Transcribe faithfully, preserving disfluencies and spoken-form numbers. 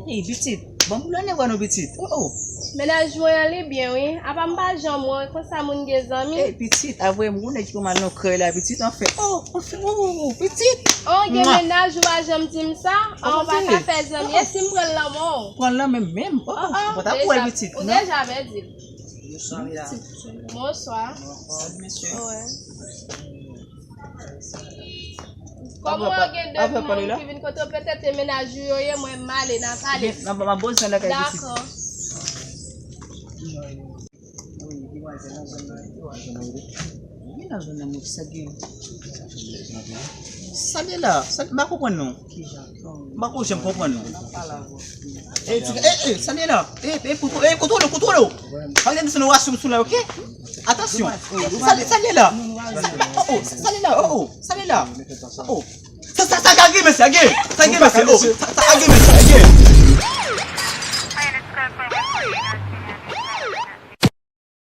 Ey, pitit, ban m lannen wè non, pitit. Oh, oh. Mennaj mwen an, li byen, wi. Apa m pa janm wè konsa moun gen zanmi. Ey, pitit, avwe m, gon nèg ki konn al nan krèy la, pitit, anfen. Oh, anfen, oh, oh, oh, pitit. Oh, gen mennaj, ou pa janm di m sa. Oh, ou pa ka fè zanmi. E si m pran l nan men w? Pran l nan men m menm. Oh, oh, ou pa ta pou wè l, pitit, non. Ou deja pèdi l. Bonswa, medam. Bonswa. Salut, mesye. Wi. Kòm mwen gen de moun ki vin kote w, petèt se mennaj ou yo ye, mwen m ale, n a pale. M ap poze yon lakay pitit. Dakò. Wi, nan zòn nan, wi, nan zòn nan, mwen sa gen. Sa li la, sa, m pa konprann non. M pa ko janm konprann non. E, ti, e, e, sa li la. E, e, kontwole, kontwole, kontwole. Pa gen disann rasyon sou la, oke? Atansyon. Sa li, sa li la. Oh, oh, sa li la, oh, oh, sa li la. Oh, oh. Sa, sa, sa, sa gen mesye, gen. Sa gen mesye, oh. Sa, sa gen mesye, gen.